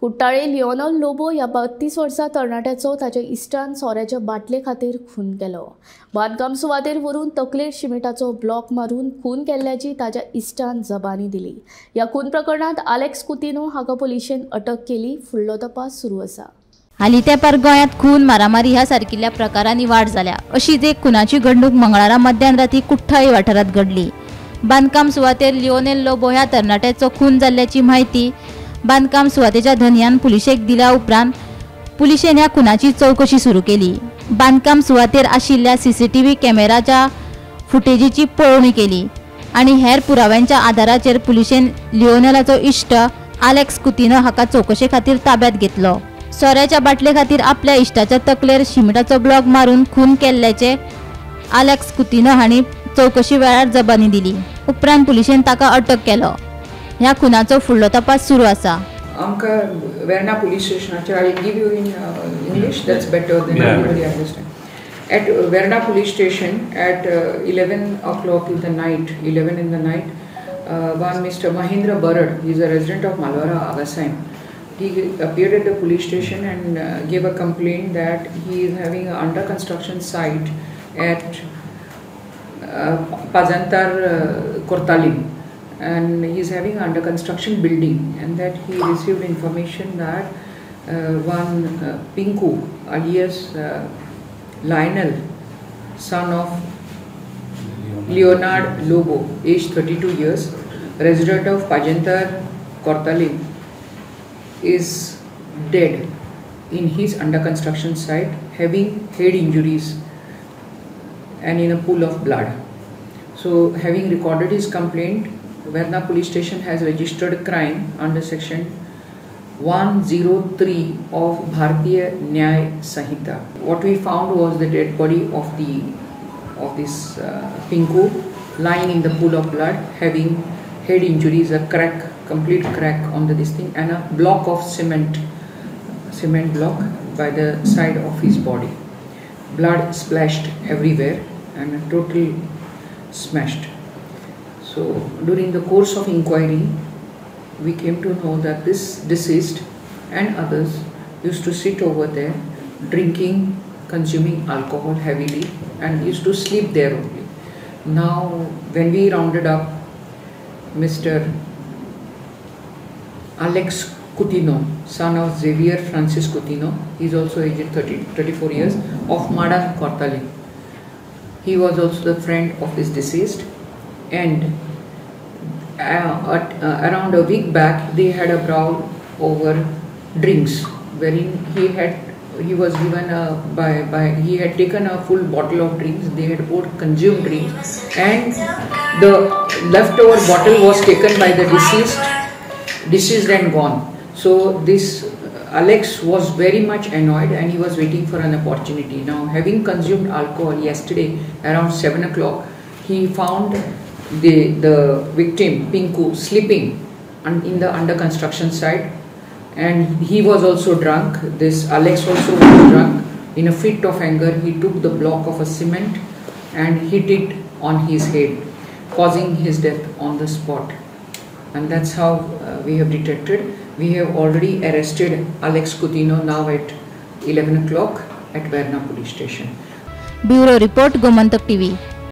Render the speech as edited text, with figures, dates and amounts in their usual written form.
कुट्टाळे Lionel Lobo ह्या 32 वर्सां तरणाट्याचो ताच्या इश्टान सोऱ्याच्या बाटले खातीर खून केलो. बांदकाम सुवातेर व्हरून तकलेर शिमिटाचो ब्लॉक मारून खून केल्ल्याची ताच्या इश्टान जबानी दिली. ह्या खून प्रकरणांत आलेक्स कुतिन्हो हाका पुलिशेन अटक केली. फुडलो तपास सुरू आसा. हालीं तेंपार गोंयांत खून, मारामारी ह्या सारकिल्ल्या प्रकारांनी वाड जाल्या. अशीच एक खुनाची घडणूक मंगळारा मध्यान राती कुठ्ठाळी वाठारांत घडली. बांदकाम सुवातेर लियोनेल लोबो ह्या तरणाट्याचो खून जाल्ल्याची म्हायती बांदकाम सुवातेच्या धनयान पुलिशेक दिल्या उपरांत पुलिशेन ह्या खुनाची चवकशी सुरू केली. बांदकाम सुवातेर आशिल्ल्या सीसीटीव्ही कॅमेराच्या फुटेजीची पळोवणी केली आनी हेर पुराव्यांच्या आदाराचेर पुलिशेन लियोनेलाचो इश्ट आलेक्स कुतिन्हो हाका चवकशे खातीर ताब्यात घेतलो. सोऱ्याच्या बाटले खातीर आपल्या इश्टाच्या तकलेर शिमिटाचो ब्लॉक मारून खून केल्ल्याचे आलेक्स कुतिन्हो हांणी चवकशी वेळार जबानी दिली. उपरांत पुलिशेन ताका अटक केलो. ह्या खुनाचो फुडलो तपास सुरू आसा. आमकां वेर्णा पुलीस स्टेशनाचेर, I give you in English, that's better than everybody understand. At Verna police station at 11 o'clock in the night, 11 in the night, one Mr. Mahendra Barad, he is a resident of Malwara, Agasaim. He appeared at the police station and gave a complaint that he is having an under construction site at Pajantar, Kortalim, and he is having under construction building, and that he received information that one Pinku alias Lionel, son of Leonard Lobo, age 32 years, resident of Pajantar, Kortalim, is dead in his under construction site, having head injuries and in a pool of blood. So, having recorded his complaint, Verna police station has registered crime under section 103 of Bharatiya Nyaya Sanhita. What we found was the dead body of this Pinku lying in the pool of blood, having head injuries, a crack, complete crack on the this thing, and a block of cement block by the side of his body. Blood splashed everywhere and totally smashed. So during the course of inquiry, we came to know that this deceased and others used to sit over there drinking, consuming alcohol heavily, and used to sleep there only. Now when we rounded up Mr. Alex Coutinho, son of Xavier Francis Coutinho, he is also aged 34 years, of Madan, Cortalim. He was also the friend of this deceased, and around a week back they had a brawl over drinks, wherein he was given a he had taken a full bottle of drinks. They had both consumed drinks, and the leftover bottle was taken by the deceased and gone. So this Alex was very much annoyed, and he was waiting for an opportunity. Now, having consumed alcohol yesterday around 7 o'clock, he found the victim Pinku sleeping in the under construction site, and he was also drunk. This Alex also was drunk. In a fit of anger, he took the block of a cement and hit it on his head, causing his death on the spot. And that's how we have detected. We have already arrested Alex Coutinho now at 11 o'clock at Verna police station. Bureau report, Gomantak TV.